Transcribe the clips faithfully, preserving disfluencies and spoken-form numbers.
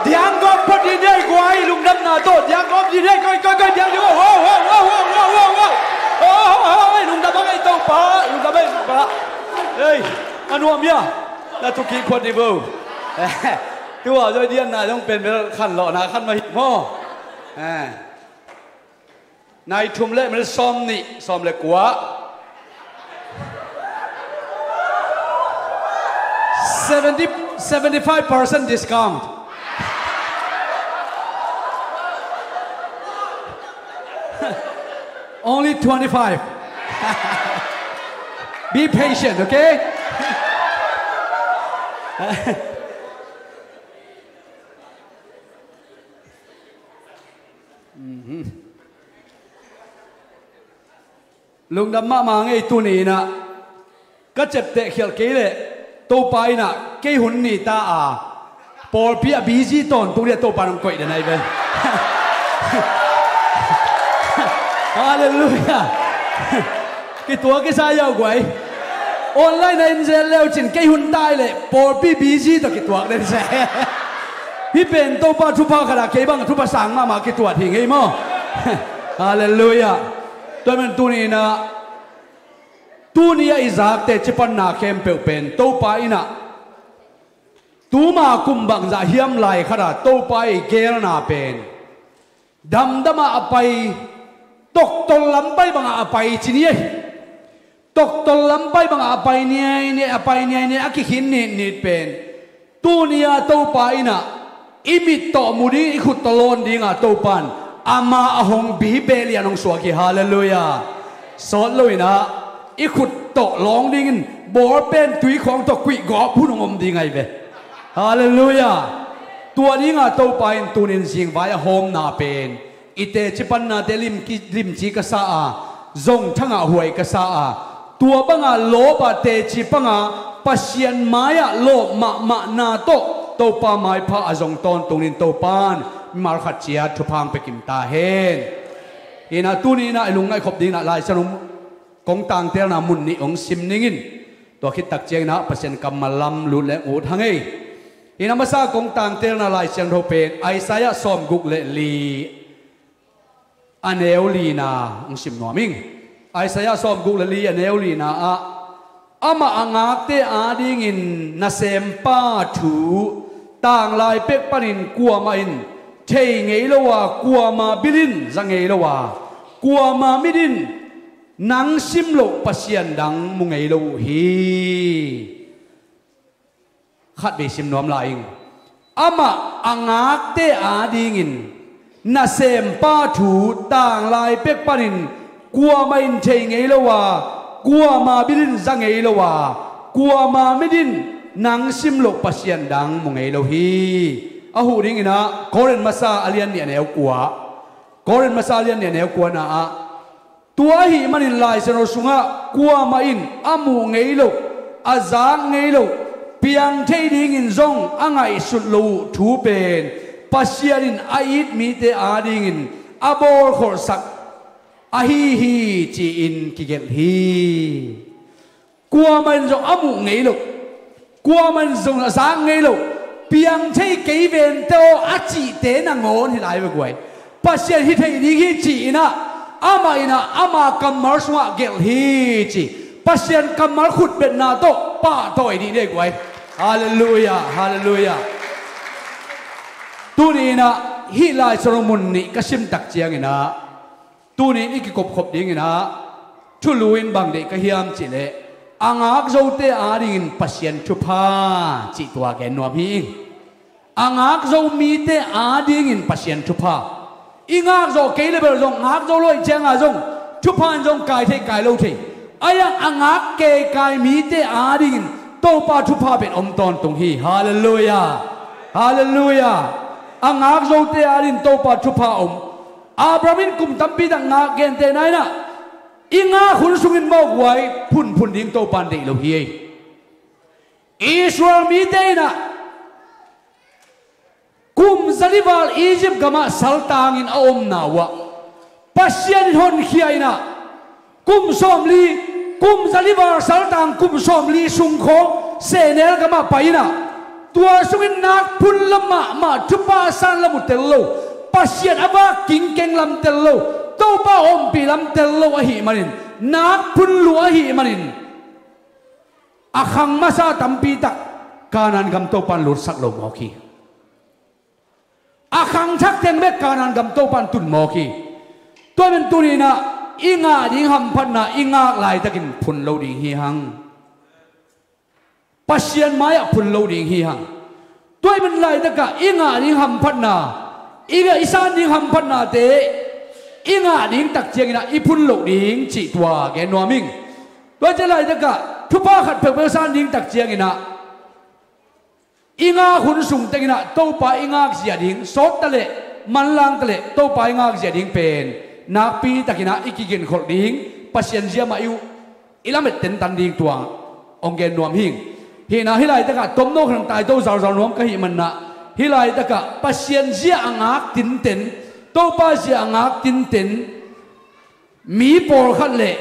Diang gawp phot dih ni ei guai, lungdamna tawh diang gawp dih ni ei, koi, koi, koi, diang dih, oh, oh, oh. Oh, oh, oh, lungdam a ngei Topa, lungdam a ngei Topa. Ei, a nuam ia, na thukik phot dih bo. Tua zoi dianna zong pen bel khanlawhna khan mah hi maw. Eh. Nai thum le minit sawm nih, sawm le kua. Seventy, seventy-five percent discount. Only twenty-five. Be patient, okay? Lungdam mahmah ngei. Tuni inah ka ciapteh khialh kei leh Topa inah kei hun ni ta a, pawlpi a busy tawntung dih a Topa in hong koih den ahi ve. Halleluiah. Kituak kisa yau guai. Online a in zel leu cin kei hun ta i leh pawlpi busy tawh kituak den se. Hih pen Topa thupha khat a kei bang thupha sang mahmah kituat hi ngei maw. Halleluiah. Tua man tuni inah, tuni a i zakte cipanna khempeuh pen Topa inah tuma kum bangzah hiam lai khat a Topa i geelna pen damdam a a pai, toktol lam pai bangah a pai ci ni ei. Toktol lam pai bangah a pai niainiai, a pai niainiai a kikhin nitnit pen tuni a Topa inah i mit tawh mu ding, i khut tawh lawn dinga Topa in ama a hong bi beh lian hong suak hi. Halleluiah. Sawt lo inah i khut tawh lawng dingin bawlpen tuikhawng tawh kuih gawp hun hong om ding ahi ve. Halleluiah. Tua dinga Topa in tunin zingvai a hawmna pen i teci pannate lim ki, limci ka sa a, zong thangah huai ka sa a, tua banga lawp a teci panga Pasian mai-ah lawp mahmahna tawh Topa maipha a zong tawntungin Topa in mimal khat ciat thupha hong pia kim ta hen. Inah tuni inah i lungngaih khop ding inah Lai Siangtho kong tangtelna mun nih hong sim ning in, tua khit tak ciang inah Pasian kammal lam lut le ut hang ei. Inah masa kong tangtelna Lai Siangtho pen Isaiah sawmguk le li, a neu lina hong sim nuam ing. Isaiah sawmguk le li a neu lina ah, amah a ngakte adingin nasempa thu tanglai pek panin kuamah in thei ngei lo a, kuama bil in za ngei lo a, kuama mit in nang sim loh Pasian dang mu ngei lo uh hi. Khatvei sim nuam lai ing. Amah a ngakte adingin nasempa thu tanglai pek panin kuamah in thei ngei lo a, kuama bil in za ngei lo a, kuama mit in nang sim loh Pasian dang mu ngei lo hi. A huh dinginah Korin masa a lian nih a neu kua, Korin masa a lian nih a neu kuana ah, tua ahih manin Lai Siangtho sungah kuamah in a muh ngei loh, a zak ngei loh, piang thei dingin zong a ngaihsut loh uh thu pen Pasian in a it mite adingin a bawlkholhsak ahi hi, ci-in kigelh hi. Kuamah in zong a muh ngei loh, kuamah in zong a zak ngei loh, piang thei kei vente aw a cihte nangawn hi lai ve guai. Pasian hi thei ding hi ci-inah amah inah ama kammal sungah gelh hi ci. Pasian kammal khutbetna tawh pahtawi dih ni ei guai. Halleluiah, halleluiah. Tuni inah hih Lai Siangtho mun nih ka simtak cianginah tuni in i kikopkhop dinginah thulu in bang deih ka hiam cihleh, a ngak zote adingin Pasian thupha cih tua gen nuam hi. A ngak zo mite adingin Pasian thupha. I ngak zawh kei le bel zong, ngak zo lo i cianga zong thupha in zong kai thei kai lo thei. Ahi hang a ngak keikai mite adingin Topa thupha pen om tawntung hi. Halleluiah. Halleluiah. A ngak zote adingin Topa thupha om. Abraham in kum tampi tak ngak gentehna inah i ngak hun sungin mawk huai phunphun ding Topa in deih lo hi ei. Israel mite inah kum zali val Egypt gamah saltangin a omna uhah Pasian in honkhia inah kum sawmli, kum zali val saltang kum sawmli sungkhawng sehnel gamah pai inah, tua sungin nak phun lam mahmah, thupha san lam uh tel lo, Pasian a vak kingkeng lam tel lo, Topa ompih lam tel lo ahih manin, nak phun lua ahih manin, a khang masa tampi tak Kanaan gam Topan lutsak lo mawk hi. A khangthak teng bek Kanaan gam Topan tun mawk hi. Tua men tuni inah i ngah ding hamphatna i ngak laitakin phun lo ding hi hang. Pasian mai-ah phun lo ding hi hang. Tua i men laitakah i ngah ding hamphatna, i ngah i san ding hamphatnate i ngah ding tak cianginah i phun loh ding cih tua gen nuam ing. Tua ciang laitakah thupha khat peuhpeuh san ding tak cianginah i ngak hun sung tenginah Topa i ngak zia ding, sawt taleh, manlang taleh Topa i ngak zia ding pen nakpi takinah i kigenkholh ding, Pasian zia mah i uh i lamet tentan ding tua hong gen nuam hing. Hinah hih laitakah tomno khat taito zauzau nuam ka hih manah, hih laitakah Pasian zia a ngak tinten, Topa zia a ngak tinten mi pawlkhat le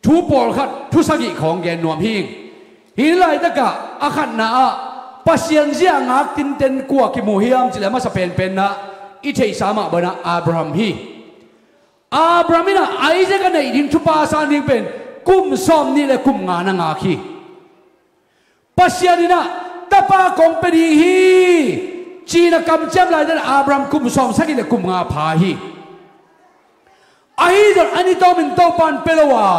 thu pawlkhat, thu sagih khawng gen nuam hing. Hih laitakah a khatna ah Pasian zia a ngak tinten kua kimu hiam cileh a masa penpenna i theihsa mah banah Abraham hi. Abraham inah Isaac a neih ding thupha san ding pen kum sawm nih le kum nga na ngak hi. Pasian inah tapa kong pia ding hi, ci-in a kamciam laitak Abraham kum sawm sagih le kum nga pha hi. Ahi zong a ni tawmin Topan pia lo a,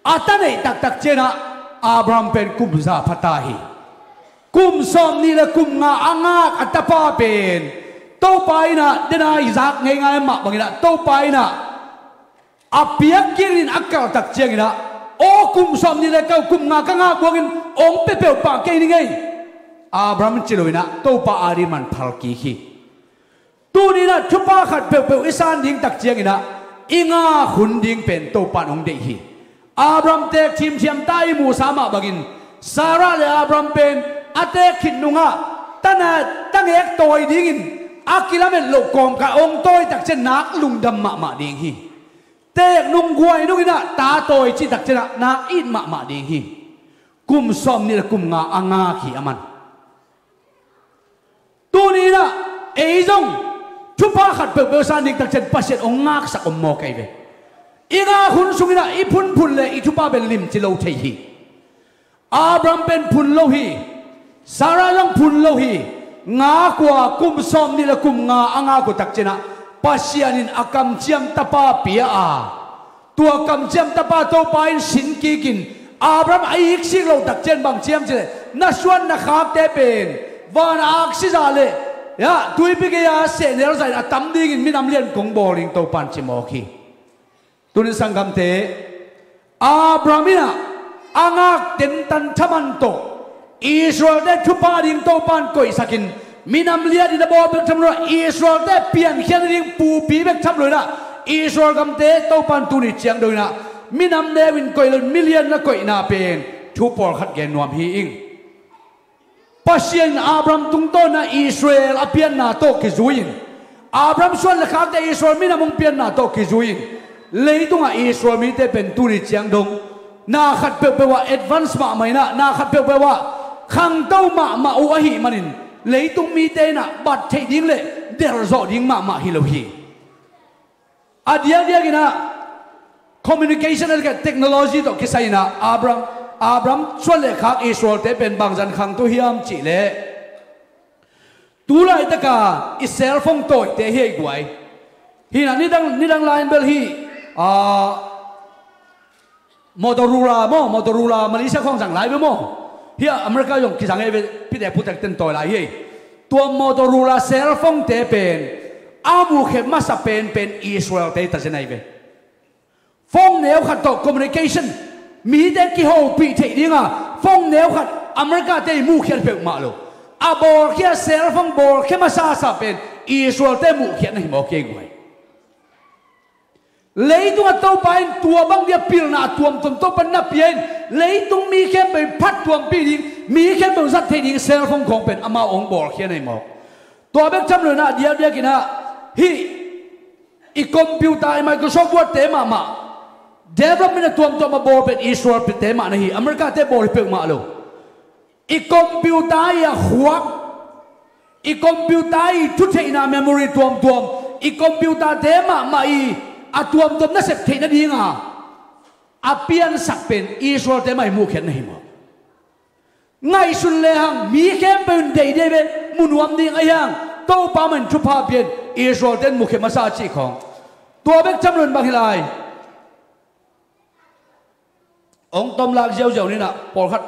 a ta neih taktak cianah Abraham pen kum za phata hi. Kum sawm nih le kum nga a ngak a tapa pen Topa inah dena i zak ngeingai mah banginah Topa inah a piak kirin a kaltak cianginah, aw kum sawm nih le kau kum nga ka ngak buangin ong pia peuhpah kei ning ei, Abraham ci lo inah Topa ading man phal kik hi. Tuni inah thupha khat peuhpeuh i san ding tak cianginah i ngak hun ding pen Topan hong deih hi. Abraham teek thimthiam ta i muhsa mah bangin Sarah le Abraham pen a teek khit nungah tana tangek tawi dingin a kilamet loh kawmkal hong tawi tak cian nak lungdam mahmah ding hi. Teek nung guai nunginah ta tawi cih tak cianah nak it mahmah ding hi. Kum sawm nih le kum nga a ngak hi a man. Tuni inah ei zong thupha khat peuhpeuh san ding tak cian Pasian hong ngaksak om maw kei ve. I ngak hun sunginah i phunphun le i thupha pen limci lo thei hi. Abraham pen phun lo hi. Sarah zong phun lo hi. Ngak uh a kum sawm nih le kum nga a ngak uh tak cianah Pasian in a kamciam tapa pia a, tua kamciam tapa Topa in sin kikin Abraham a iksik loh tak cian bang ciam cileh na suan na khakte pen van a aksi zah le, ya, tuipi gei-a sehnel zahin a tam dingin minam lian kong bawl ding Topan ci mawk hi. Tunin sanggamte, Abraham inah a ngak tentan thaman tawh Israelte thupha ding Topan koihsakin minam liatin a bawl bek tham lo inah Israelte piankhiat nading pupi bek tham lo inah Israel gamte Topan tuni ciang dong inah minam neu in koih lo in milian na koihna pen thu pawlkhat gen nuam hi ing. Pasian in Abraham tungtawn inah Israel a pianna tawh kizui-in Abraham suan le khakte Israel minam hong pianna tawh kizui-in leitungah Israel mite pen tuni ciang dong na khat peuhpeuh ah advance mahmah inah na khat peuhpeuh ah khangto mahmah uh ahih manin leitung mite inah bat theih ding le delhzawh ding mahmah hi lo hi. A diakdiak inah communication a dikah technology tawh kisai inah Abraham, Abraham suan le khak Israelte pen bangzah khangto hiam cihleh tu laitaka i cellphone tawite hi ei guai. Hinah nidang, nidang lai in bel hi, ah, Motorola maw, Motorola Malaysia khawng zang lai ve maw? Hia America zong kizang ei ve, pitek putek ten tawi lai hi ei. Tua Motorola cellphone te pen a muhkhiat masa penpen Israel te ta zen ai ve. Phone neu khat tawh communication, mite kihopih theih dinga phone neu khat America te i muhkhiat peuhmah lo. A bawlkhia cellphone bawlkhia masasa pen Israel te muhkhiat na hi maw kei guai. Leitung a Topa in tua bang dia pilna a tuamtuam Topa na pia in leitung mi khempeuh phat tuampi ding, mi khempeuh zat thei ding cellphone khawng pen amau hong bawlkhia nei maw? Tua bek tham lo inah diakdiak inah hih i computer i Microsoft Word te mahmah Development a tuamtuam a bawl pen Israel-te mah na hi. America-te bawl hi peuhmah lo. I computer i a khuak, i computer i thutheihna memory tuamtuam, i computer-te mahmah i a tuamtuam na sep theih nadinga a piansak pen Israel-te mah i muhkhiat na hi maw? Ngaihsun lehang mi khempeuh in deih dei ve, mu nuam ding ahi hang, Topa mah in thupha pia in, Israel-te in mukhia masa a cih khawng. Tua bek tham loin bang hi lai. Hong tomlak ziauziau ni in ah, pawlkhat,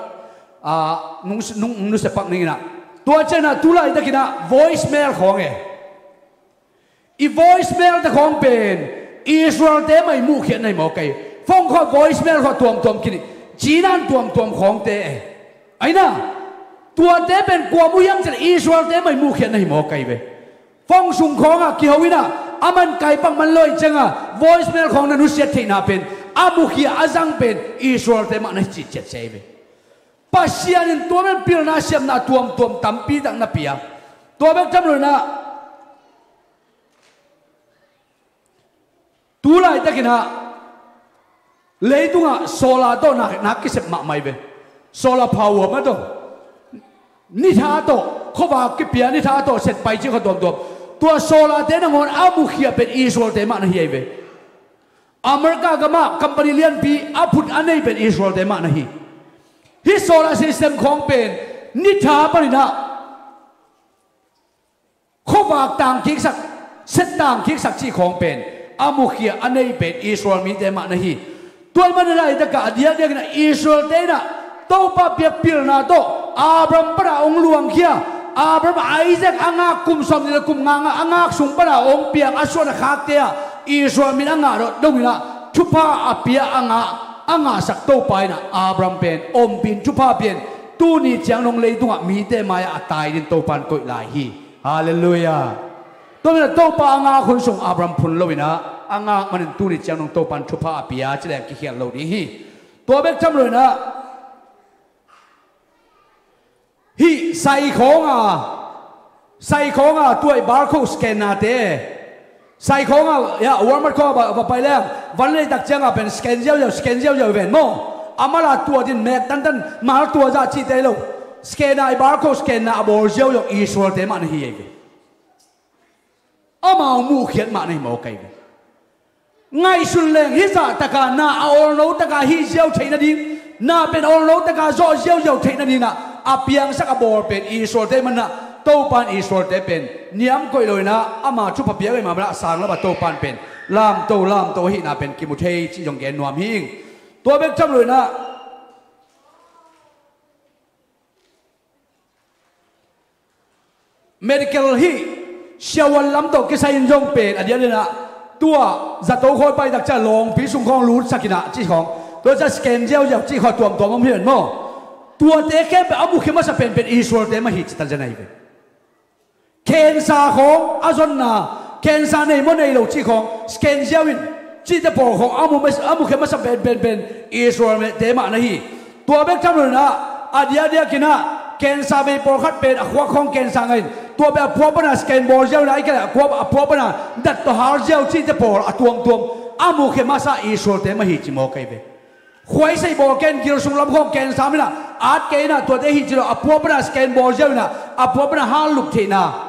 ah, nung, nung, nung nusia pak ning in ah. Tua ciangin ah tu laitakin ah voicemail khawng e. I voicemail te khawng pen Israel-te mah i muhkhiat na hi maw kei? Phone khawng voicemail khawng tuamtuam khin hi. Cinan tuamtuam khawngte e. Aina, tuate pen kua mu hiam cih leh Israel-te mah i muhkhiat na hi maw kei ve? Phone sung khawngah kiho in ah, a man kai pak man lo ahih ciangah voicemail khawng na nusiat theihna pen, a mukhia a zang pen Israel-te mah na hi cih ciat sia hi ve. Pasian in tua man pilna siamna tuamtuam tampi tak na pia. Tua bek tham loin ah, tu laitakin ah leitungah solar tawh nak, nak kisep mahmah hi ve. Solar power mah tawh, nitha tawh, khuavak kipia nitha tawh set pai cih khawng tuamtuam. Tua solar-te nangawn a mukhia pen Israel-te mah na hi ahi ve. America gamah company lianpi a phut a nei pen Israel-te mah na hi. Hih solar system khawng pen nitha panin ah khuavak tangkiksak, set tangkiksak cih khawng pen a mukhia a nei pen Israel mite mah na hi. Tua ahih manin laitakah a diakdiakin ah Israel-te in ah Topa piak pilna tawh Abraham pana hong luangkhia, Abraham, Isaac a ngak, kum sawmnih le kum nga a ngak sung pana hong piang a suan a khakte ah Israel min a ngah dongin ah thupha a pia a ngah, a ngahsak Topa in ah Abraham pen ompih in thupha pia in, tuni ciang dong leitungah mite mai-ah a tai dingin Topa in koih lai hi. Halleluiah. Tua manin ah Topa a ngak hun sung Abraham phun loin ah a ngak manin tuni ciang dong Topa in thupha a pia ci leng kikhial lo ding hi. Tua bek tham loin ah hih sai khawnga, sai khawnga tua i barcode scan-nate, sai khawnga, ya, Walmart khawng va, va pai leng van lei tak ciangah pen scan ziauziau, scan ziauziau ven maw? A mala tua din mek tantan mal tua zah cihte lo. Scan-na, i barcode scan-na a bawl ziauziau Israel-te mah na hi ei ve. Amau muhkhiat mah na hi maw kei ve? Ngaihsun leng hih zah taka na a awlno taka hih ziau theih nading, na pen awlno taka zawh ziauziau theih nading ah a piangsak a bawl pen Israel-te mah na. Topa in Israel-te pen niam koih loin ah ama thupha piak ei mah na, a sang lamah Topa in pen lamto lamto ahihna pen kimu thei cih zong gen nuam hi ing. Tua bek tham loin ah medical hih siavuan lam tawh kisai in zong pen a diakdiakin ah tua zato khawi pai tak ciang lawngpi sung khawng lutsak in ah cih khawng, tua ciang scan ziauziau cih khawng tuamtuam om hi ven maw? Tuate khempeuh a mukhia masa penpen Israel-te mah hi ci ta zen ahi ve. Cancer khawng a zonna, cancer nei maw nei lo cih khawng scan ziau in cihte pawl khawng a mu, a mukhia masa penpen pen Israel-te mah na hi. Tua bek tham loin ah a diakdiakin ah cancer bei pawlkhat pen a khuak khawng cancer ngah in, tua pen a phuak pana scan bawl ziau in ah, a khuak, a phuak pana dat tawh hal ziau cihte pawl a tuamtuam a mukhia masa Israel-te mah hi ci maw kei ve? Khuaisei bawl ken, gil sung lam khawng cancer min ah at kei in ah, tuate hi ci lo, a phuak pana scan bawl ziau in ah, a phuak pana hal lup theihna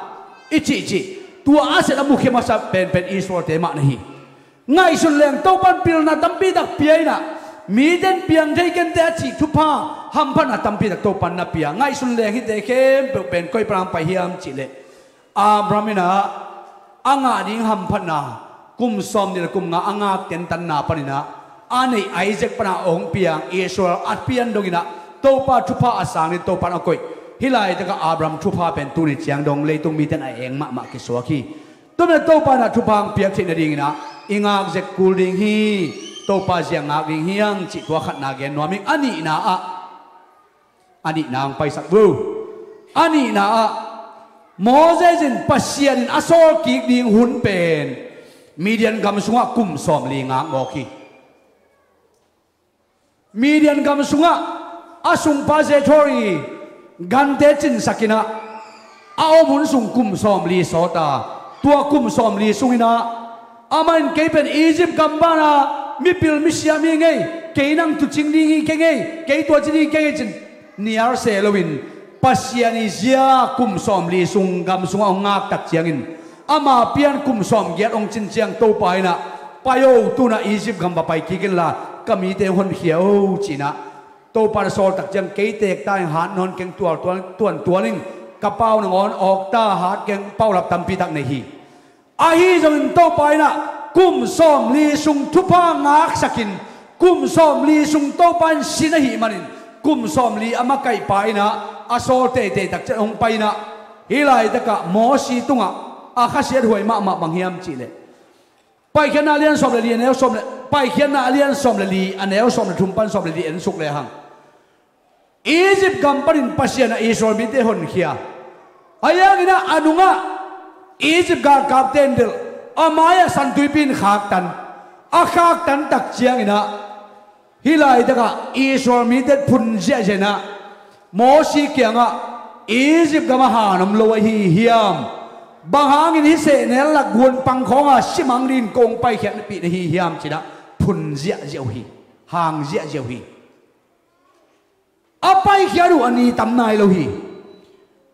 i cihcih, tua a set a mukhia masa penpen Israel-te mah na hi. Ngaihsun leng Topa in pilna tampi tak pia in ah, mite in piang thei kei ning a cih thupha, hamphatna tampi tak Topa in na pia. Ngaihsun leng hihte khempeuh pen koi pan hong pai hiam cih leh, Abraham in ah a ngah ding hamphatna, kum sawmnih le kum nga a ngak tentanna panin ah a neih Isaac pana hong piang Israel a pian dongin ah Topa thupha a sang dingin Topa in a koih. Hih laitakah Abraham thupha pen tuni ciang dong leitung mite in a eng mahmah kisuak hi. Tua manin Topa in ah thupha hong piak theih nadingin ah i ngak zek kul ding hi. Topa zia ngak ding hi hang cih tua khatna gen nuam ing. A nihna ah, a nihna hong paisak vo. A nihna ah Moses in Pasian in a sawl kik ding hun pen Midian gam sungah kum sawmli ngak mawk hi. Midian gam sungah a sungpa Jethro in gante cinsak in ah a om hun sung kum sawmli sawt a, tua kum sawmli sungin ah amah in kei pen Egypt gam pana Mipil misiam hi ngei, kei nang tuucing ding hi kei ngei, kei tuaci ding hi kei ngei cin nial se loin, Pasian i zia kum sawmli sung gam sungah hong ngaktak ciangin, ama pian kum sawmgiat hong cin ciang Topa inah, pai o, tunah Egypt gam va pai kik inla, ka mite hong honkhia o, cinah Topa na sawltak ciang, kei teek ta in hat nawn keng, tual tuan tuan tuan in, ka pau nangawn awk ta, hat keng, paulap tampi tak nei hi. Ahi zongin Topa inah kum sawmli sung thupha ngaksakin, kum sawmli sung Topa in sin ahih manin, kum sawmli a makaihpa inah a sawl teitei takciang hong pai inah, hih laitakah Mosi tungah a khasiat huai mahmah bang hiam cihleh, Paikhiatna a lian sawm le li a neu sawm le, Paikhiatna a lian sawm le li a neu sawm le thum pan sawm le li ensuk lehang, Egypt gam panin Pasian a Israel mite honkhia. A yanginah a nungah Egypt galkapte in delh, a mai-ah Santuipi in khaktan. A khaktan tak cianginah, hih laitakah Israel mite phun ziahziah inah, Mosi kiangah, Egypt gamah han om lo ahi hiam? Bang hangin hih sehnel lak guan pang khawnga simang dingin kong paikhiatpih na hi hiam? Cinah phun ziahziah uh hi. Hang ziahziah uh hi. A paikhiat uh a ni tam nai lo hi.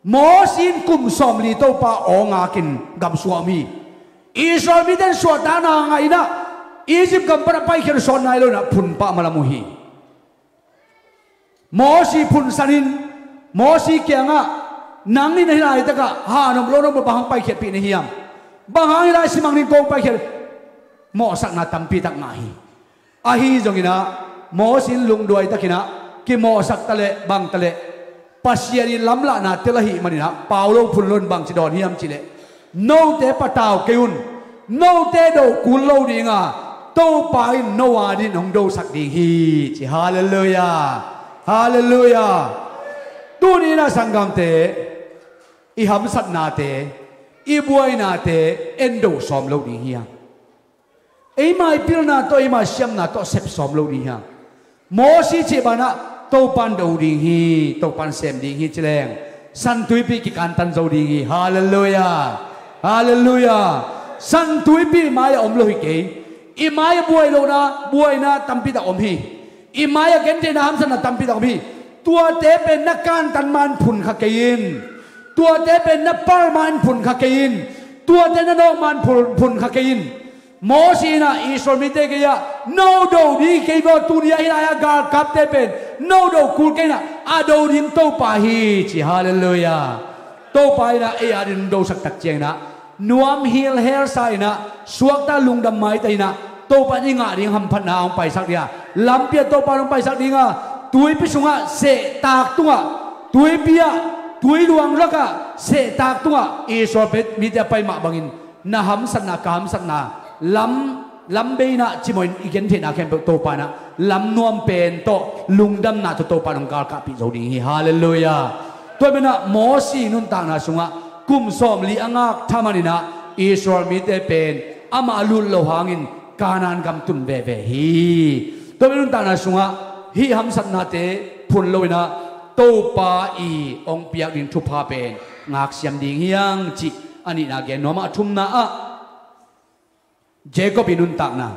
Mosi in kum sawmli Topa aw ngakin gam sungah om hi. Israel mite in suahtakna ngah inah Egypt gam pan a paikhiat uh sawt nai lo inah phun pah malam uh hi. Mosi phunsan in, Mosi kiangah, nang in hih laitakah han om lo, no bang hang paikhiatpih na hiam? Bang hang hih lai simang dingin kong paikhiat? Mawhsakna tampi tak ngah hi. Ahi zonginah Mosi in lungduai takinah kimawhsak taleh bang taleh, Pasian i lamlahna tel ahih maninah pau lo phun lo in bangci dawn hiam cihleh, note patau kei un, note do kul lo dinga, Topa in no a dingin hong dosak ding hi, ci. Halleluiah. Halleluiah. Tuni inah sanggamte, i hamsatnate, i buainate en do sawm lo ding hiam? Eima i pilna tawh, eima i siamna tawh sep sawm lo ding hiam? Mosi cih banah Topa in do ding hi, Topa in sem ding hi cileng, Santuipi kikantan zo ding hi. Halleluiah. Halleluiah. Santuipi i mai-ah om lo hi kei. I mai-ah buai lohna, buaina tampi tak om hi. I mai-ah gentheihna, hamsatna tampi tak om hi. Tuate pen na kantan ma in phun kha kei in. Tuate pen na pal ma in phun kha kei in. Tuate na nawk ma in phun, phun kha kei in. Mosi inah Israel mite gei-ah, no do ding hi kei maw, tuni-ah hih lai-ah galkapte pen no do kul kei inah, a do ding Topa hi, ci. Halleluiah. Topa inah ei a dingin dosak tak cianginah nuam hilhel sa inah, suakta lungdam maita inah, Topa in i ngah ding hamphatna hong paisak dinga, lampi-ah Topa in hong paisak dinga, tuipi sungah sehtak tungah, tuipi-ah, tui luang lakah sehtak tungah Israel mite a pai mah bangin, na hamsatna, ka hamsatna, lam, lam bei inah cimawhin i gentheihna khempeuh Topa inah lam nuam pen tawh, lungdamna tawh Topa in hong galkapih zo ding hi. Halleluiah. Tua menah Mosi nuntakna sungah kum sawmli a ngak thaman inah Israel mite pen amah a lut lo hangin Kanaan gam tun veve hi. Tua menah nuntakna sungah hih hamsatnate phun lo inah Topa i hong piak ding thupha pen ngaksiam ding hiang cih a nihna gen nuam a, a thumna ah Jacob i nuntakna.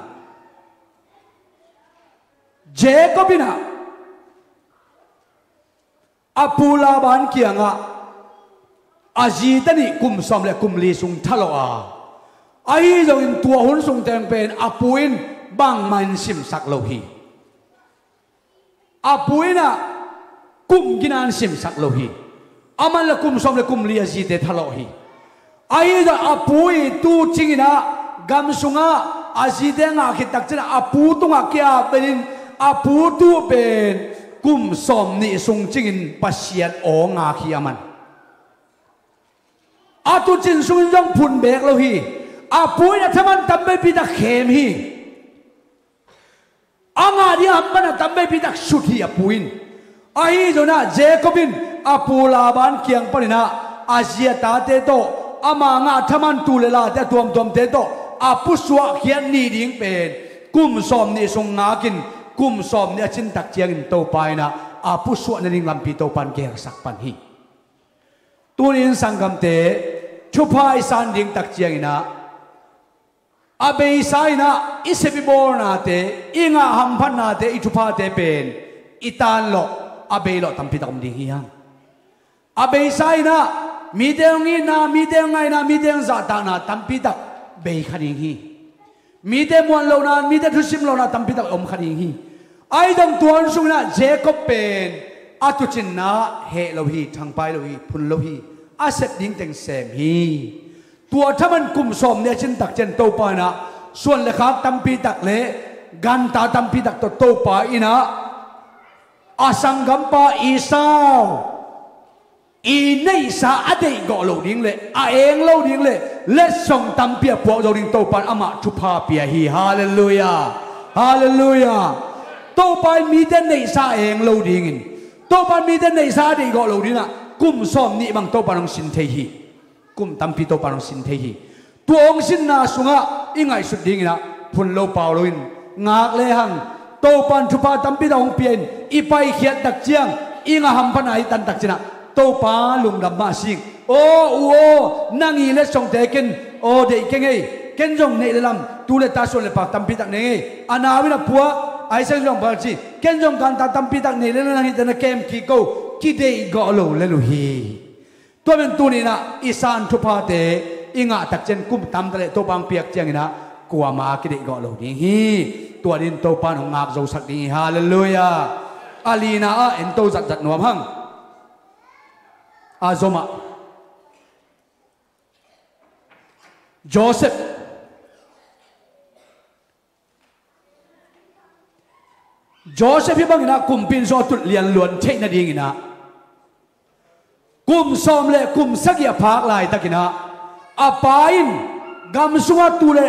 Jacob inah a pu Laban kiangah a zite nih kum sawm le kum li sung thalawh a, ahi zongin tua hun sung teng pen a pu in bangmah in simsak lo hi. A pu inah kum gina in simsak lo hi. Aman le kum sawm le kum li a zite thalawh hi. Ahi zong a pu i tu cinginah gam sungah a zite ngah khit tak cinah a pu tungah kia benin a pu tu pen kum sawm nih sung cingin Pasian aw ngak hi aman. A tu cin sungin zong phun beek lo hi. A pu in a thaman tam veipi tak khem hi. A ngah ding a hamphatna tam veipi tak sut hi a pu in. Ahi zonah Jacob in a pu Laban kiang paninah a zi a tate tawh, ama ngah thaman tu le late a tuamtuamte tawh a pusuah khiat ni ding pen kum sawm nih sung ngakin, kum sawm nih a cin tak ciangin Topa inah a pusuah nading lampi Topa in gelsak pan hi. Tuni in sanggamte, thupha i san ding tak cianginah A beisa in ah i sep i bawlnate, i ngah hamphatnate, i thuphate pen i tanlawh, a beilawh tampi tak om ding hi hang. A beisa in ah mite hong itna, mite hong ngaihna, mite hong zahtakna tampi tak bei kha ding hi. Mite muan lohna, mite thusim lohna tampi tak om kha ding hi. Ahi zong tua hun sungin ah Jacob pen a tuucinna heh lo hi, thangpai lo hi, phun lo hi. A sep ding teng sem hi. Tua thaman kum sawm nih a cin tak ciang Topa in ah suan le khak tampi tak le ganta tampi tak tawh Topa in ah a sanggampa Esau i neihsa a deihgawh lo ding le a eng lo ding le letsong tampi a puak zo ding Topa in amah thupha pia hi. Halleluiah. Halleluiah. Topa in mite neihsa a eng lo dingin, Topa in mite neihsa a deihgawh lo dingin ah kum sawm nih bang Topa in hong sin thei hi. Kum tampi Topa in hong sin thei hi. Tua hong sinna sungah i ngaihsut dingin ah phun lo pau loin ngak lehang Topa in thupha tampi tak hong pia in i paikhiat tak ciang i ngah hamphatna i tan tak ciangin ah Topa lungdam mah sing. Aw u aw, nang i letsongte ken aw deih keng ei. Ken zong neih le lam, tu le ta, suan le pak tampi tak nei ngei. A nau in a puak, a i sang zong bal ci. Ken zong ganta tampi tak nei le lam, nang hite na kem kik ko. Kideihgawh lo le lu hi. Tua men tuni in ah i san thuphate i ngah tak ciang kum tam ta leh Topa hong piak ciangin ah kuamah kideihgawh lo ding hi. Tua dingin Topa in hong ngak zosak ding hi. Halleluiah. A lina ah en to zatzat nuam hang. A zomah Joseph. Joseph hih bangin ah kumpi in zong a tut lianluan theih nadingin ah kum sawm le kum sagih a phak laitakin ah a pa in gam sungah tu le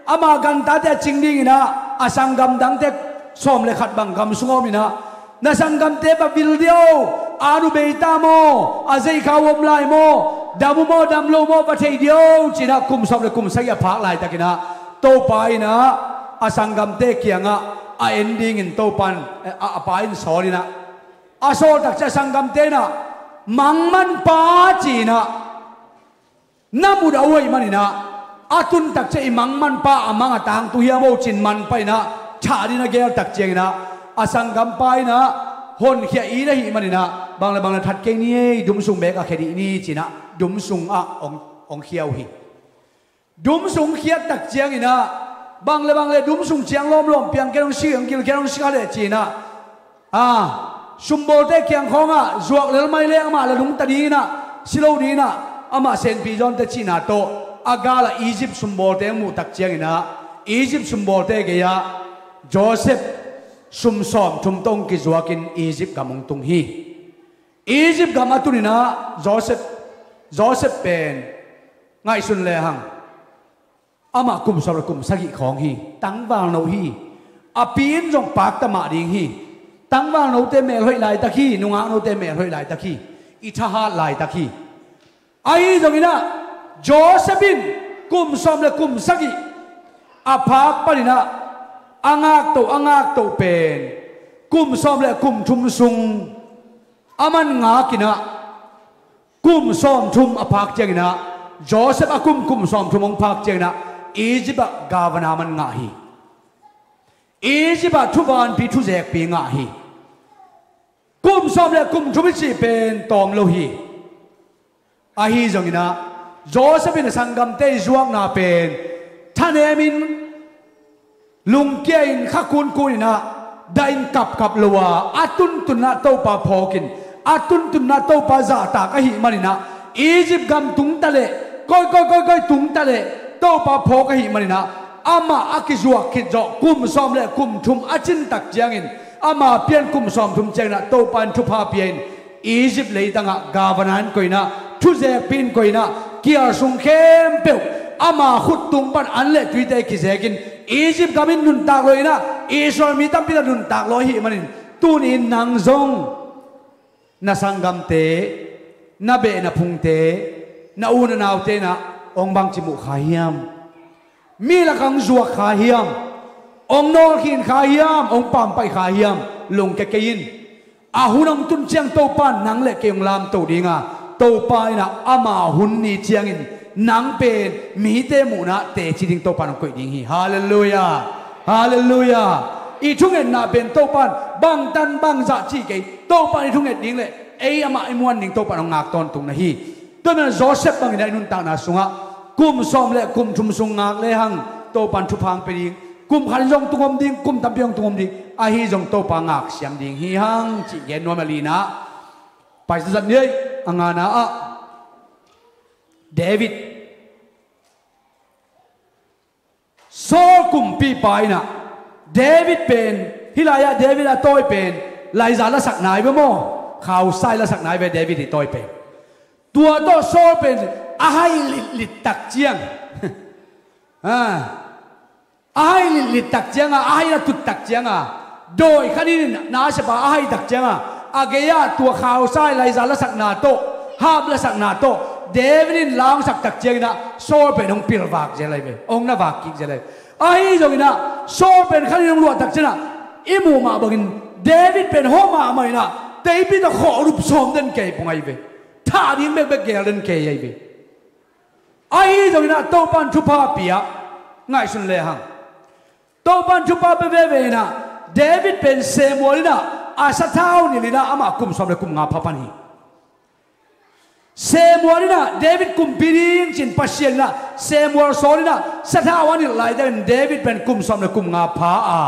ama gantate a cing dingin ah a sanggam dangte sawm le khat bang gam sungah om in ah, na sanggamte va vil dia aw, a nu bei ta maw, a zeikha om lai maw, dam uh maw, dam lo maw, va thei dia aw, ci-in ah kum sawm le kum sagih a phak laitakin ah Topa in ah a sanggamte kiangah a en dingin Topa in, eh, a, a pa in sawl in ah, a sawl tak ciang a sanggamte in ah, Mangmanpa, ci-in ah na mudah uh ahih manin ah, a tun tak ciang i Mangmanpa a mang a tangtung hiam aw, ci-in manpha in ah thah dingin a geel tak ciangin ah a sanggampa in ah honkhia it ahih manin ah, bang le bang le that kei ni ei, dumsung beek a khia dih ni, ci-in ah dumsung ah hong, hong khia uh hi. Dumsung khiat tak ciangin ah, bang le bang le dumsung ciang lawmlawm piang ken, hong si, hong gil ken, hong si kha leh, ci-in ah, a, sumbawlte kiang khawngah zuak lel mai leng amah la lungta dingin ah, si lo dingin ah, amah senpi zawnte cihna tawh a galah Egypt sumbawlte hong muh tak ciangin ah, Egypt sumbawlte gei-ah Joseph sum sawmthum tawh hong kizuakin Egypt gam hong tung hi. Egypt gam a tun in ah Joseph, Joseph pen ngaihsun lehang amah kum sawm le kum sagih khawng hi. Tangvalno hi. A pi in zong pakta mah ding hi. Tangvalnote melhoih laitak hi. Nungaknote melhoih laitak hi. I thahat laitak hi. Ahi zongin ah Joseph in kum sawm le kum sagih a phak panin ah a ngaktoh, a ngaktoh pen kum sawm le kum thum sung a man ngakin ah kum sawmthum a phak ciangin ah, Joseph a kum, kum sawmthum hong phak ciangin ah Egypt ah governor man ngah hi. Egypt ah thuvanpi, thuzekpi ngah hi. Kum sawm le kum thum i cih pen tawm lo hi. Ahi zongin ah Joseph in a sanggamte i zuakna pen thanemin lungkia in, kha kunkun in ah, dah in kapkap lo a, a tuntunna Topa phawk in, a tuntunna Topa zahtak ahih manin ah, Egypt gam tung ta leh, koi, koi, koi, koi tung ta leh Topa phawk ahih manin ah, amah a kizuak khit zawh kum sawm le kum thum a cin tak ciangin, ama pian kum sawmthum ciangin ah Topa in thupha pia in, Egypt leitangah governor in koih in ah, thuzekpi in koih in ah, kial sung khempeuh ama khut tung pan an le tuite kizekin, Egypt gam in nuntak lo in ah, Israel mi tampi in ah nuntak lo ahih manin, tuni in nang zong na sanggamte, na beh na phungte, na u na naute in ah hong bangci muh kha hiam? Mi lakah hong zuak kha hiam? Hong nawlkhin kha hiam? Hong pampaih kha hiam? Lungkia kei in. A hun hong tun ciang Topa in nang le kei hong lamto ding a, Topa in ah ama hun ni ciangin Nang pen mite muhna teci ding Topa in hong koih ding hi. Halleluiah. Halleluiah. I thungetna pen Topa in bangtan bangzah cih kei, Topa in i thunget ding le ei amah i muan ding Topa in hong ngak tawntung na hi. Tua manin Joseph bangin ah i nuntakna sungah kum sawm le kum thum sung ngak lehang Topa in thupha hong pia ding, kum khat in zong tung om ding, kum tampi hong tung om ding, ahi zong Topa ngak siam ding hi hang cih gen nuam a, lina. Paisa zat ni ei, a ngana ah David, Saul kumpipa in ah David pen, hih lai-ah David a tawi pen laiza lasak nai ve maw? Khausai lasak nai ve David hih tawi pen. Tua tawh Saul pen a hai litlit tak ciang, a hai litlit tak cianga, a hai a tut tak cianga, dawi khat in na a siapa a hai tak cianga, a gei-ah tua khausai laiza lasakna tawh, hap lasakna tawh David in la hong sak tak ciangin ah Saul pen hong pilvak zel lai ve, hong na vak kik zel lai. Ahi zongin ah Saul pen khat in hong luah tak ciangin ah i muh mah bangin David pen hawh mahmah in ah teipi tawh khawhrup sawm den kei pung ahi ve. Thah ding bekbek geel den kei ahi ve. Ahi zongin ah Topa in thupha pia, ngaihsun lehang Topa in thupha pia veve in ah David pen Samuel in ah a sathau nilh in ah amah kum sawm le kum nga pha pan hi. Samuel in ah David kumpi ding ci-in Pasian in ah Samuel sawl in ah sathau a nilh laitakin David pen kum sawm le kum nga pha a,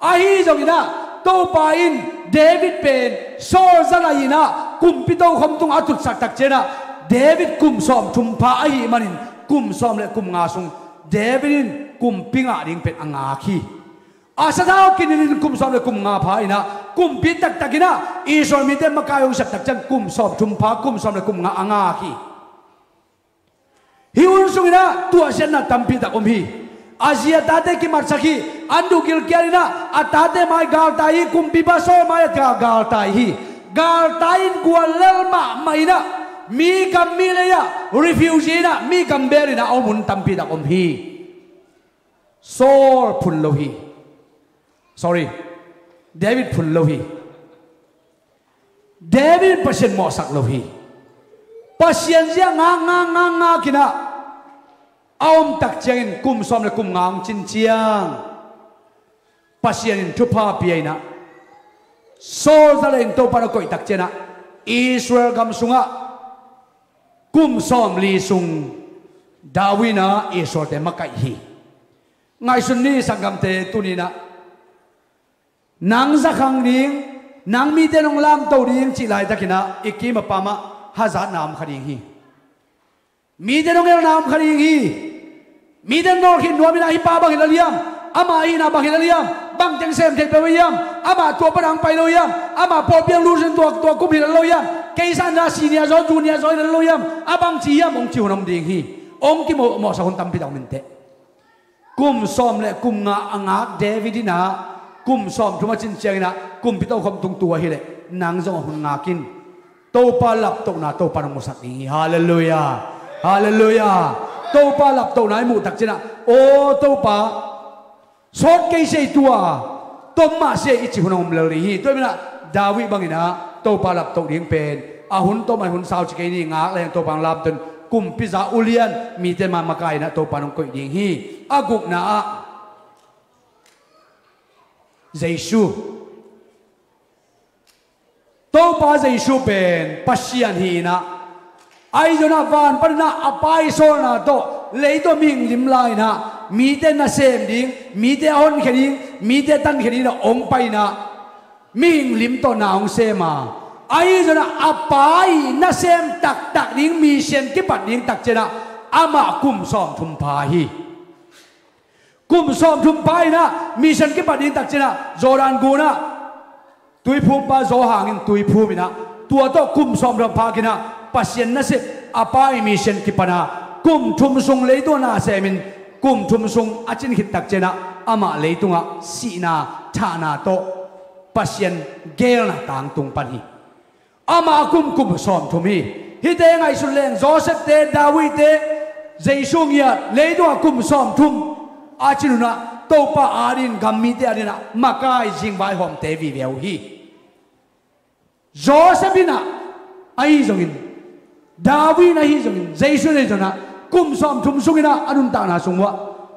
ahi zongin ah Topa in David pen Saul za lai in ah kumpi tokhom tungah a tutsak tak ciangin ah David kum sawm thum pha ahih manin kum sawm le kum nga sung David in kumpi ngah ding pen a ngak hi. A sathau kinilh in kum sawm le kum nga pha in ah kumpi taktak in ah Israel mite makai hong siat tak ciang kum sawm thum pha, kum sawm le kum nga a ngak hi. Hih hun sungin ah tuahsiatna tampi tak om hi. A zi a tate kimatsak hi. An duh gilkial in ah a tate mai galtai hi. Kumpipa Saul mai a gal, galtai hi. Galtai in guallel mahmah in ah mi gam mi lei ah refugee in ah mi gam beel in ah a om hun tampi tak om hi. Saul phun lo hi. Sorry, David phun lo hi. David in Pasian mawhsak lo hi. Pasian zia ngak ngak ngak ngak in ah a om tak ciangin kum sawm le kum nga hong cin ciang Pasian in thupha pia in ah Saul za lai in Topa in a koih tak ciangin ah Israel gam sungah kum sawmli sung David in ah Israelte makaih hi. Ngaihsun ni sanggamte, tuni in ah nang zakhang ding, nang mite nong lamto ding cih laitakin ah i kim a pam ah hazatna om kha ding hi. Mite nong elna om kha ding hi. Mite nong nawlkhin nuam in ah hih pa bang hi lel hiam, amah ahihna bang hi lel hiam, bang teng sem thei peuh hiam, amah tua pan a hong pai lo hiam, amah pawlpi ah lut in tua, tua kum hi lel lo hiam, kei sangin ah senior zaw, junior zaw hi lel lo hiam, a bangci hiam hong ci hun om ding hi. Hong kimawhmawhsak hun tampi tak om inteh. Kum sawm le kum nga a ngak David in ah kum sawm thum a cin ciangin ah kumpi tokhom tung tu ahih leh nang zong a hun ngak in. Topa laptohna Topa in hong musak ding hi. Halleluiah. Halleluiah. Topa laptohna i muh tak ciangin ah, aw Topa, sawt kei sia, tua tom mah sia i cih hun hong om lel ding hi. Tua hi in ah David bangin ah Topa laptoh ding pen a hun tom a hun sau ci kei ni, ngak leng Topa hong lamto in kumpi za ulian mite ma makai in ah Topa in hong koih ding hi. A gukna ah Jesu. Topa Jesu pen Pasian hi in ah, ahi zongin ah van panin ah a Pa i sawlna tawh lei tawh mihing lim la in ah mite nasem ding, mite a honkhia ding, mite tankhia ding in ah hong pai in ah mihing lim tawh na hong sem a, ahi zongin ah a Pa i nasem taktak ding, mission kipat ding tak ciangin ah amah kum sawm thum pha hi. Kum sawm thum pha in ah mission kipat ding tak ciangin ah Jordan gun ah tuiphumpa Johan in tui phum in ah tua tawh kum sawm thum pha khin ah Pasian nasep a Pa i mission kipan ah kum thum sung leitung ah na sem in kum thum sung a cin khit tak ciangin ah amah leitungah sihna thahna tawh Pasian geelna tangtung pan hi. Amah kum, kum sawm thum hi. Hihte ngaihsun leng Joseph-te, David-te, Jesu ngiat leitungah kum sawm thum a cin hun ah Topa adingin, gam mite adingin ah makai zingvaihawmte vive uh hi. Joseph in ah ahi zongin, David in ahi zongin, Jesu in ahi zongin ah Kum sawmthum sungin ah a nuntakna sung uah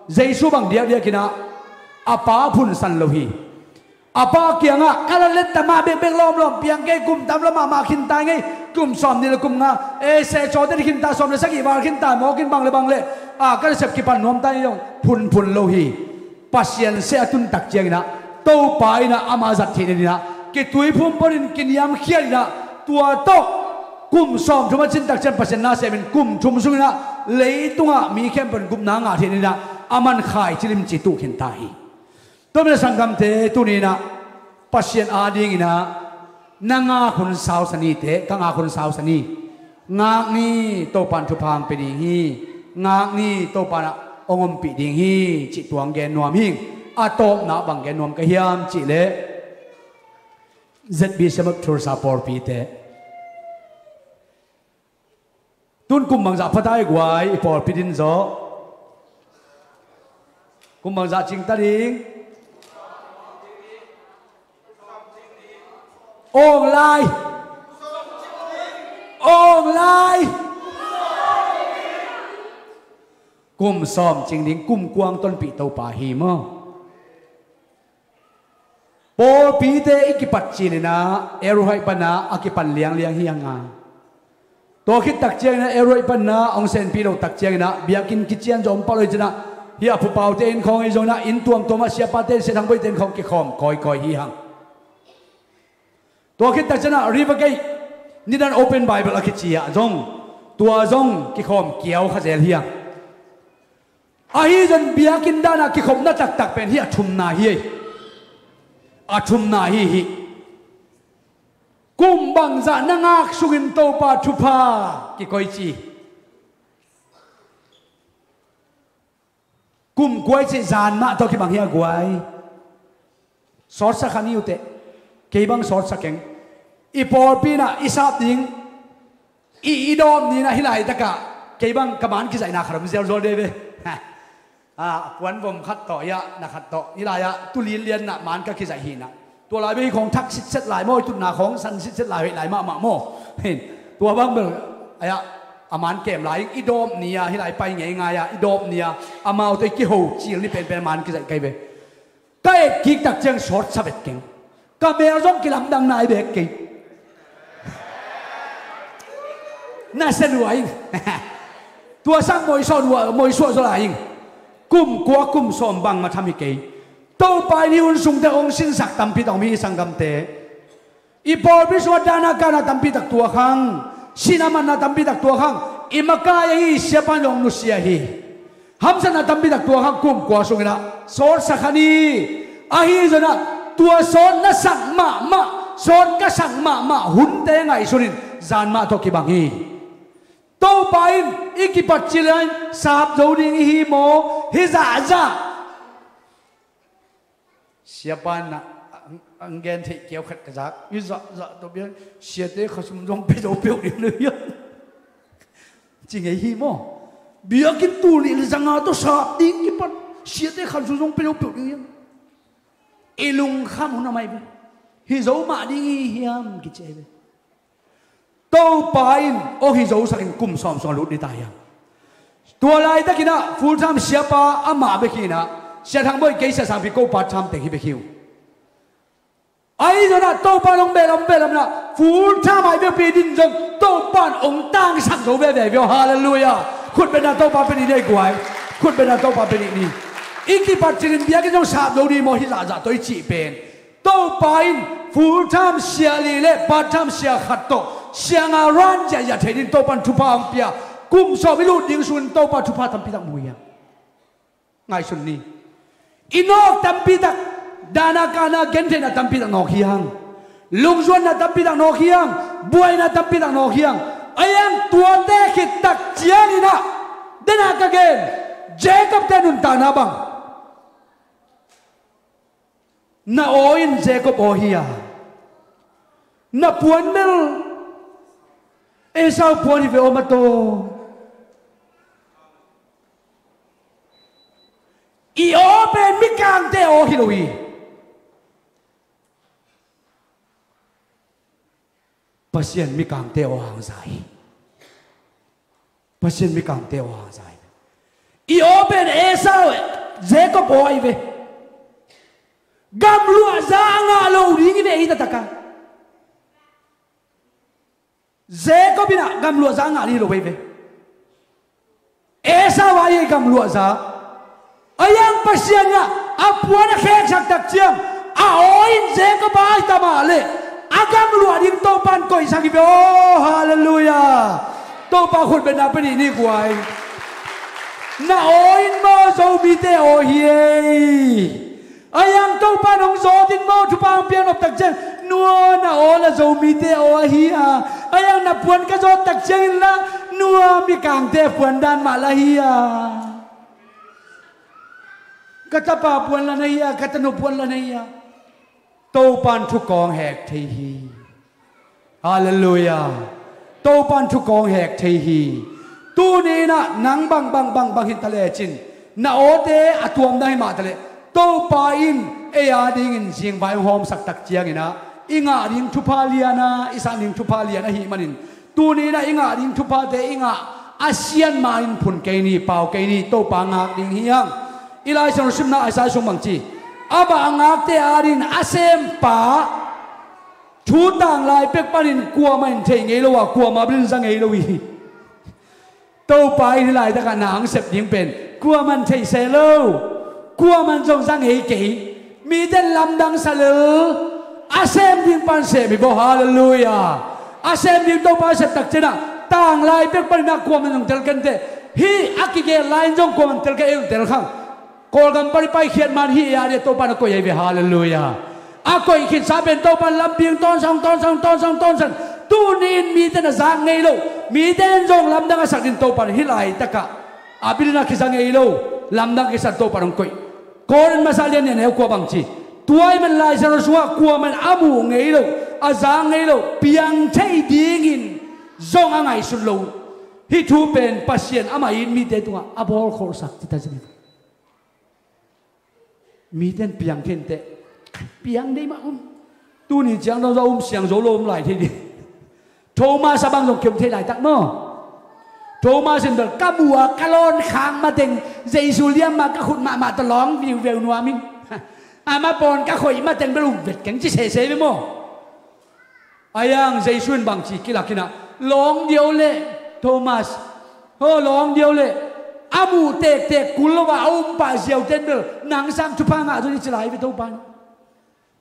Jesu bang diakdiakin ah a pa phunsan lo hi. A pa kiangah ka la letta mah bekbek lawmlawm piang kei, kum tam lo mahmah khinta ngei, kum sawmnih le kum nga, e, sehcawte khinta, sawm le sagih val khinta mawk in bang le bang le, a, ka nasep kipan nuam ta hi zong phunphun lo hi. Pasian seh a tuntak ciangin ah Topa in ah amah zat theih nadingin ah kituiphum phonin kiniamkhiat in ah tua tawh kum sawmthum a cintak ciang Pasian na semin kum thum sungin ah leitungah mi khempeuh in gupna ngah theih nadingin ah a man khaici limci tuh khinta hi. Tua manin ah sanggamte, tuni in ah Pasian adingin ah na ngak hun sausa ni teh, ka ngak hun sausa ni. Ngak ni, Topa in thupha hong pia ding hi. Ngak ni, Topa in ah hong ompih ding hi, cih tua hong gen nuam hi. A tawpna bang gen nuam ka hiam cih leh, Z B C Map Thursa pawlpite, tun kum bangzah pha ta i guai, i pawlpi din zawh. Kum bangzah cing ta ding. Awng lai. Awng lai. Kum sawm cing ding, kum kua hong tonpih Topa hi maw. Pawlpite i kipat cilin ah Airways panah a kipan liangliang hi hang a. Tua khit tak ciangin ah Airways panah hong senpi lo tak ciangin ah biakinn kician zong om pah lo hi cin ah, hih a Pu Paute inn khawng hi zongin ah inn tuamtuam ah siapate in Sia Thang Boite inn khawng kikhawm kawikawi hi hang. Tua khit tak ciangin ah River Gate nidan Open Bible a kici ah zong, tua zong kikhawm kiau kha zel hi hang. Ahi zong biakinn dan ah kikhopna taktak pen hih a thumna hi. A thumna hi hi. Kum bangzah na ngak sungin Topa thupha kikoici. Kum kua i cih zan mah tawh kibang hi a guai. Sawtsa kha ni uh teh. Kei bang sawtsa keng. I pawlpi in ah i sap ding, i, i dawm ni in ah hih laitakah kei bang ka man kizaihna khat om ziauziau de ve. A, a puan vom khat tawh, i ah na khat tawh, hih lai ah tu linlian in ah man ka kizaih hi in ah. Tua lai bek hi khawng thak sitset lai maw, i tutna khawng san sitset lai hoih lai mahmah maw. Hin, tua bang bel, ai ah, a man kem lai ing, i dawm ni ah hih lai pai ngeingai ah, i dawm ni ah amau tawh i kiho cil ni penpen a man kizaih kei ve. Ka et kik tak ciang sawtsa vet keng. Ka mel zong kilamdang nai bek kei. Na sia lua ing. Tua sang moisuah lua, moisuah zaw lai ing. Kum kua kum sawm bang ma tham hi kei. Topa in hih hun sungte hong sinsak tampi tak om hi, sanggamte. I pawlpi sungah dana kana tampi tak tuak hang, sinamanna tampi tak tuak hang, i makai ahi siapa in zong nusia hi. Hamsatna tampi tak tuak hang, kum kua sungin ah sawtsa kha ni. Ahi zongin ah tua sawt na sak mahmah, sawt ka sak mahmah hunte ngaihsunin zan mah tawh kibang hi. Topa in i kipat cilin sap zo ding i hi maw? Hi zahzah. Siapa in ah, ang, ang gen theih kiau khat ka zak. I zahzah tawh biang, siate khasum zong pia zo peuh ding na hiam? Ci ngei hi maw? Biakinn tul nih le zanga tawh sap ding kipan, siate khasum zong pia zo peuh ding hiam? I lungkham hun a mai ve. Hi zo mah ding hi hiam kici ai ve. Topa in hong hi zosakin kum sawm sung a lut ni ta hiam? Tua laitakin ah full time siapa amah bek hi in ah, Sia Thang Boih kei Sia Sangpi ko part time teng hi bek hi uh. Ahi zongin ah Topa in hong behlap, hong behlap in ah full time ah i vekpi din zong Topa in hong tangsak zo veve hi uh. Halleluiah. Khutbetna Topa pia ni, nei guai. Khutbetna Topa pia ni. I kipat cilin biakinn zong sap zo ni maw, hih zahzah tawh i cih pen. Topa in full time sia li le part time sia khat tawh sia nga run ziahziah thei ding Topa in thupha hong pia. Kum sawm i lut ding sungin Topa thupha tampi tak mu hiam? Ngaihsun ni. I nawk tampi tak, dana kana gentheihna tampi tak nawk hi hang. Lungzuanna tampi tak nawk hi hang. Buaina tampi tak nawk hi hang. Ahi hang tuate khit tak ciangin ah, dena ka gen, Jacob te nuntakna bang. Na aw in Jacob aw hi a, na puan bel Esau puan hi ve aw, ma taw. I aw pen mikangte aw hi lo hi. Pasian mikangte aw hang za hi. Pasian mikangte aw a za hi ve. I aw pen Esau, Jacob aw ahi ve. Gamluahza a ngah lo ding hi ve ei taktak a. Jacob in ah gamluahza a ngah ding hi lo ahi ve. Esau ahi ei gamluahza. A yang Pasian in ah a puan a kheksak tak ciang a aw in Jacob ahi ta mah leh a gamluah ding Topa in koihsak hi ve aw. Halleluiah. Topa khut beng na pia ni guai. Na aw in maw Zomite aw hi ei. A yang Topa in hong zawt in maw thupha hong piak nop tak ciang nua na aw la Zomite aw ahi a. A yang na puan ka zawt tak ciangin la nua mikangte puan dan mah la hi a. Ka tapa puan la na hi a, ka tanu puan la na hi a. Topa in thu kawng hek thei hi. Halleluiah. Topa in thu kawng hek thei hi. Tuni in ah nang bang bang bang bang hi ta lecin na awte a tuam dang hi mah ta leh Topa in ei a dingin zingvai hong hawmsak tak ciangin ah i ngah ding thupha lian a i san ding thupha lian ahih manin tuni in ah i ngah ding thuphate i ngah a sian ma-in phun kei ni, pau kei ni, Topa ngak ding hi hang. I Lai Siangtho simna Isaiah sung bang ci, amah a ngakte a dingin a sempa thu tanglai pek panin kuamah in thei ngei lo a kuamah bilin za ngei lo hi. Topa in hih laitakah na hong sep ding pen kuamah in thei se lo, kuamah in zong za ngei kei. Mite in lamdang sa lel a sem ding pan sem hi baw. Halleluiah. A sem ding Topa a sep tak ciangin ah tanglai pek panin ah kuamah in zong tel kei inteh. Hih a kigelh lai in zong kuamah in tel kei ei zong tel khang. Kawlgam pan i paikhiat man hih ei a dingin Topa in a koih ahi ve. Halleluiah. A koih khitsa pen Topa in lampi hong tawnsang, tawnsang, tawnsang, tawnsang. Tuni in mite in a zak ngei lo, mite in zong lamdang a sak ding Topa in hih laitakah a bilin a kiza ngei lo lamdang a kisan Topa in hong koih. Korin masa lian nih a neu kua bang ci, tua ahih manin Lai Siangtho sungah kuamah in a muh ngei lo, a zak ngei lo, piang thei dingin zong a ngaihsut lo. Hih thu pen Pasian amah in mite tungah a bawlkholhsak ci ta zen hi. Mite in piang khin teh, piang dei mah om. Tuni ciang dong zong om siang zo lo om lai thei ding. Thomas a bang zong kiom thei laitak maw? Thomas in bel ka mu a ka lawn khak mateng Jesu liam mah ka khut mahmah tawh lawng viuveu nuam in. Amah pawn ka khoih mateng bel um vet keng ci sese ve maw? A yang Jesu in bangci kilak in ah, lawng diau leh Thomas, ho lawng diau leh a muh tektek kul lo a a um pah ziau ten bel nang sang thupha ngah zo ni ci lai ve Topa in.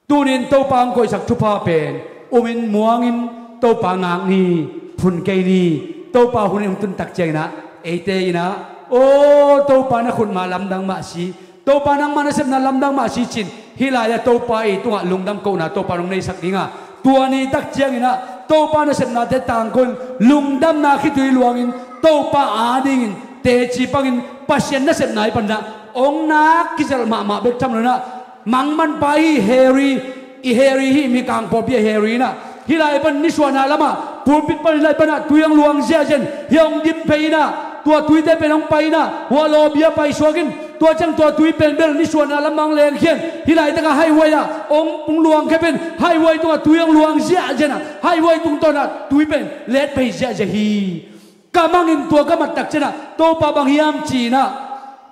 Tunin Topa hong koihsak thupha pen um in muang in Topa ngak ni, phun kei ni. Topa hun in hong tun tak ciangin ah eite in ah, aw Topa na khut mah lamdang mah si, Topa nangmah nasepna lamdang mah si cin, hih lai-ah Topa ei tungah lungdam kohna Topa nong neisak ding a, tua ni tak ciangin ah Topa nasepnate tangko in lungdamna khitui luangin Topa adingin teci pangin Pasian nasepna i panah hong nak kizelh mahmah bek tham lo in ah, mangmanpa hi Harry, i Harry hi, mikang pawlpi a Harry in ah, hih lai pan nisuahna lamah pulpit pan hih lai panah tui hong luang ziahziah in, hih hong dim phei in ah, tua tuite pen hong pai in ah, huah lawbia paisuak in, tua ciang tua tui pen bel nisuahna lamah hong lengkhia in, hih laitakah highway ah hong, hong luangkhia pen highway tungah tui hong luang ziahziah in ah, highway tungtawn ah tui pen let phei ziahziah hi. Ka mangin tua ka mat tak ciangin ah Topa bang hiam ci in ah,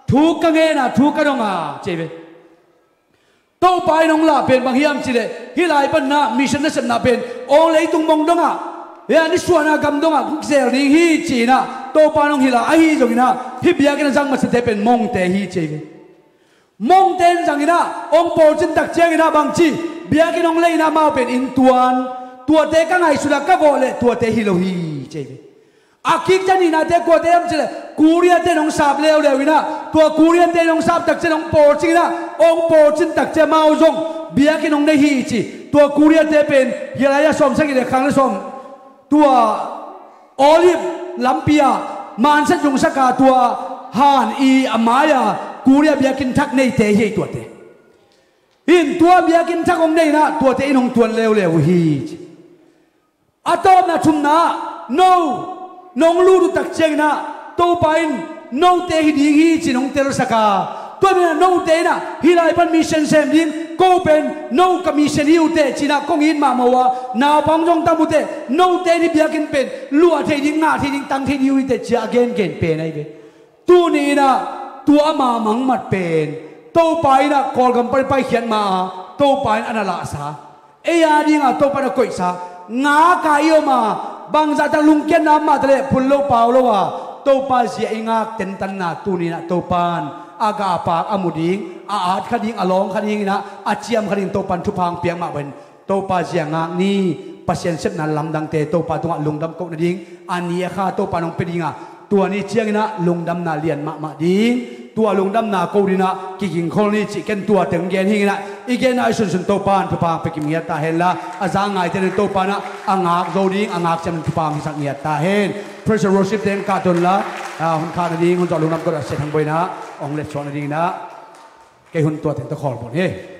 thu ka ngen a, thu ka dong a, ci ve. Topa in hong lah pen bang hiam cih leh hih lai pan ah mission nasepna pen hong leitung mong dongah, hih a nisuahna gam dongah hong kizel ding hi ci in ah Topa in hong hilh a, ahi zongin ah hih biakinn a zang masate pen mongte hi ci hi. Mongte in zangin ah hong pawlcin tak ciangin ah bangci, biakinn hong lei in ah amau pen inntuan, tuate ka ngaihsut ah ka vawh leh tuate hi lo hi ci hi. A kik ciang nihnate kuate hiam cih leh Korea-te in hong sap leuleu in ah, tua Korea-te in hong sap tak ciang hong pawlcing in ah, hong pawlcin tak ciang amau zong biakinn hong nei hi ci. Tua Korea-te pen hih lai-ah sawmsagih le khang le sawm, tua Olive lampi ah mansak zungsak a, tua han i a mai-a Korea biakinn thak neite hi ei tuate. In tua biakinn thak hong nei in ah tuate in hong tuan leuleu uh hi ci. A tawpna thumna ah, no, nong lut uh tak ciangin ah Topa in note hi ding hi ci-in hong telsak a, tua manin ah note in ah hih lai pan mission sem ding, Ko pen no ka mission hi uh teh ci-in ah kong it mahmah uh a, naupang zong tam uh teh, note ni biakinn pen luah thei ding, ngah thei ding, tang thei ding uh hi teh ci-a a gengen pen ahi ve. Tuni in ah tua ama mangmat pen Topa in ah Kawlgam pan paikhiat ma-a Topa in a na lahsa, ei a dingah Topa in a koihsa, ngak a i om a, bangzah tak lungkiatna mah ta leh phun lo pau lo a, Topa zia i ngak tentanna tuni in ah Topa in a gahpak a mu ding, a at kha ding, a lawng kha ding in ah a ciam kha ding Topa in thupha hong piak mah bangin Topa zia ngak ni, Pasian sepna lamdangte Topa tungah lungdam koh nading a ni a kha Topa in hong pia ding a, tua ni ciangin ah lungdamna lian mahmah ding, tua lungdamna ko ding ah kigingkhol ni cih ken tua teng gen hi ing in ah, i genna i sunsun Topa in thupha hong pia kim ngiat ta hen la, a za ngaite in Topa in ah a ngak zo ding, a ngak ciam in thupha hong hisak ngiat ta hen. Praise and worship teng kahto un la, a, hun khak nading, hun zawh lungdam ko a Sia Thang Bawi in ah hong letsuak nading in ah kei hun tua teng tawh khawl bawn hi.